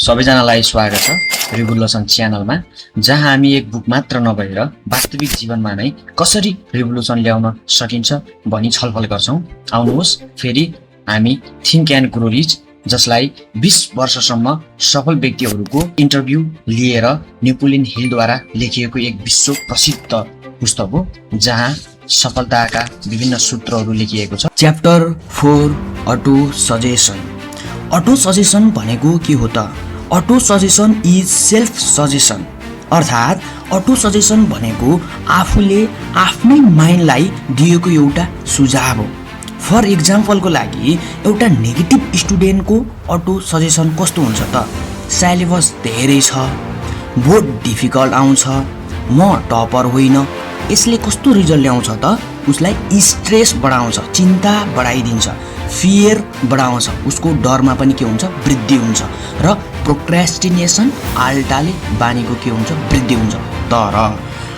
सबैजनालाई स्वागत छ रिभोल्युसन च्यानलमा, जहाँ हामी एक बुक मात्र नभएर वास्तविक जीवनमा नै कसरी रिभोल्युसन ल्याउन सकिन्छ भनी छलफल गर्छौं। आउनुहोस् फेरि हामी थिंक एन्ड ग्रो रिच, जसलाई 20 वर्षसम्म सफल व्यक्तिहरूको इन्टरभ्यू लिएर नेपोलियन हिलद्वारा लेखिएको एक विश्व प्रसिद्ध पुस्तक हो, जहाँ सफलताका विभिन्न सूत्रहरू लेखिएको छ। Chapter 4 auto suggestion. Auto suggestion भनेको के हो त? Auto suggestion is self suggestion, अर्थात् अटो सजेसन भनेको आफूले आफ्नै माइन्डलाई दिएको एउटा सुझाव हो। फर इक्जाम्पलको लागि एउटा नेगेटिभ स्टुडेन्टको अटो सजेसन कस्तो हुन्छ त? सिलेबस धेरै छ, बोर्ड डिफिकल्ट आउँछ, म टपर होइन। यसले कस्तो रिजल्ट ल्याउँछ त? उसलाई स्ट्रेस बढाउँछ, चिन्ता बढाइदिन्छ, फियर बढाउँछ, उसको डरमा पनि के हुन्छ? वृद्धि हुन्छ। र प्रोक्रेस्टिनेसन आल्टाले बानीको के हुन्छ? वृद्धि हुन्छ। तर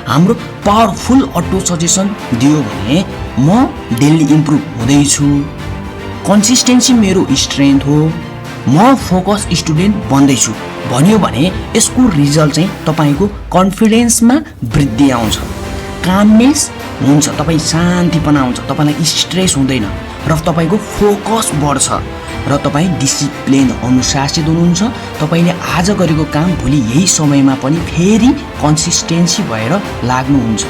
हाम्रो पावरफुल अटो सजेसन दियो भने म डेली इम्प्रुभ हुँदैछु, कन्सिस्टेन्सी मेरो स्ट्रेन्थ हो, म फोकस स्टुडेन्ट बन्दैछु भन्यो भने यसको रिजल्ट चाहिँ तपाईको कन्फिडेन्समा वृद्धि आउँछ, कामनेस हुन्छ, तपाईँ शान्तिपना आउँछ, तपाईँलाई स्ट्रेस हुँदैन र तपाईँको फोकस बढ्छ र तपाईँ डिसिप्लिन अनुशासित हुनुहुन्छ। तपाईँले आज गरेको काम भोलि यही समयमा पनि फेरि कन्सिस्टेन्सी भएर लाग्नुहुन्छ।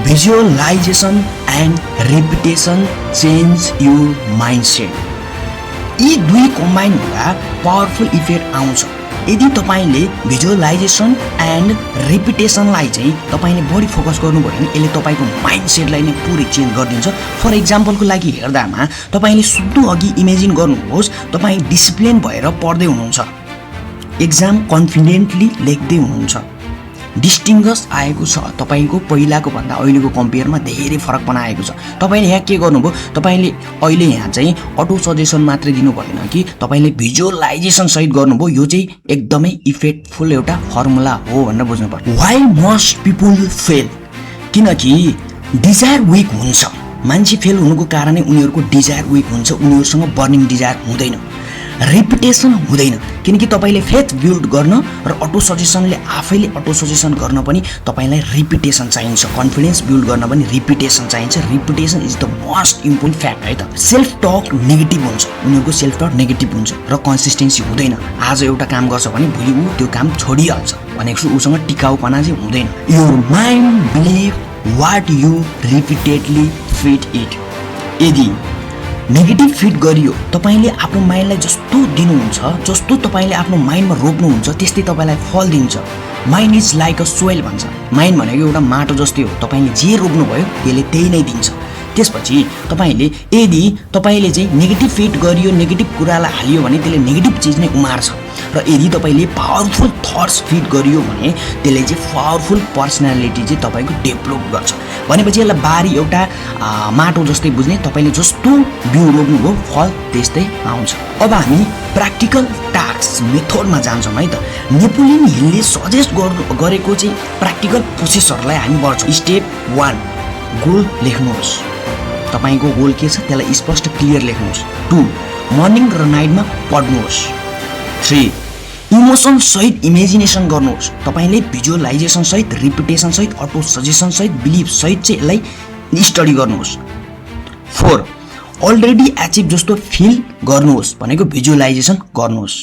Visualisation and repetition change your mindset. यी दुई कम्बाइन हुँदा पावरफुल इफेक्ट आउँछ। यदि तपाईँले भिजुअलाइजेसन एन्ड रिपिटेसनलाई चाहिँ तपाईँले बढी फोकस गर्नुभयो भने यसले तपाईँको माइन्डसेटलाई नै पुरै चेन्ज गरिदिन्छ। फर इक्जाम्पलको लागि हेर्दामा तपाईँले सुत्नु अघि इमेजिन गर्नुहोस् तपाईँ डिसिप्लिन भएर पढ्दै हुनुहुन्छ, एक्जाम कन्फिडेन्टली लेख्दै हुनुहुन्छ, डिस्टिङ्गस आएको छ, तपाईँको पहिलाको भन्दा अहिलेको कम्पेयरमा धेरै फरक बनाएको छ। तपाईँले यहाँ के गर्नुभयो? तपाईँले अहिले यहाँ चाहिँ अटो सजेसन मात्रै दिनु भएन कि तपाईँले भिजुअलाइजेसन सहित गर्नुभयो। यो चाहिँ एकदमै इफेक्टफुल एउटा फर्मुला हो भनेर बुझ्नु पर्छ। Why must people fail? किनकि डिजायर विक हुन्छ। मान्छे फेल हुनुको कारणै उनीहरूको डिजायर विक हुन्छ, उनीहरूसँग बर्निङ डिजायर हुँदैन, रिपिटेसन हुँदैन। किनकि तपाईँले फेथ बिल्ड गर्न र अटो सजेसनले आफैले अटो सजेसन गर्न पनि तपाईँलाई रिपिटेसन चाहिन्छ, कन्फिडेन्स बिल्ड गर्न पनि रिपिटेसन चाहिन्छ। Repetition is the most important fact है त। सेल्फ टक नेगेटिभ हुन्छ, उनीहरूको सेल्फ टक नेगेटिभ हुन्छ र कन्सिस्टेन्सी हुँदैन। आज एउटा काम गर्छ भने भोलि ऊ त्यो काम छोडिहाल्छ भनेको छु, उसँग टिकाउपना चाहिँ हुँदैन। Your mind believe what you repeatedly feed it. यदि नेगेटिभ फिड गरियो, तपाईँले आफ्नो माइन्डलाई जस्तो दिनुहुन्छ, जस्तो तपाईँले आफ्नो माइन्डमा रोप्नुहुन्छ त्यस्तै तपाईँलाई फल दिन्छ। Mind is like a soil भन्छ। माइन्ड भनेको एउटा माटो जस्तै हो, तपाईँले जे रोप्नुभयो त्यसले त्यही नै दिन्छ। त्यसपछि तपाईँले यदि तपाईँले चाहिँ नेगेटिभ फिड गरियो, नेगेटिभ कुरालाई हालियो भने त्यसले नेगेटिभ चिज नै उमार्छ। र यदि तपाईँले पावरफुल थट्स फिड गरियो भने त्यसले चाहिँ पावरफुल पर्सनालिटी चाहिँ तपाईँको डेभलप गर्छ। भनेपछि यसलाई बारी एउटा माटो जस्तै बुझ्ने, तपाईँले जस्तो बिउ रोप्नुभयो फल त्यस्तै आउँछ। अब हामी प्र्याक्टिकल टास्क मेथडमा जान्छौँ है त। नेपोलियन हिलले सजेस्ट गरेको चाहिँ प्र्याक्टिकल प्रोसेसहरूलाई हामी बढ्छौँ। स्टेप 1 गोल लेख्नुहोस्। तपाईँको गोल के छ त्यसलाई स्पष्ट क्लियर लेख्नुहोस्। 2 मर्निङ र नाइटमा पढ्नुहोस्। 3 इमोसन सहित इमेजिनेसन गर्नुहोस्। तपाईँले भिजुअलाइजेसन सहित, रिपिटेसन सहित, अटो सजेसन सहित, बिलिभ सहित चाहिँ यसलाई स्टडी गर्नुहोस्। 4 अलरेडी एचिभ जस्तो फिल गर्नुहोस् भनेको भिजुअलाइजेसन गर्नुहोस्।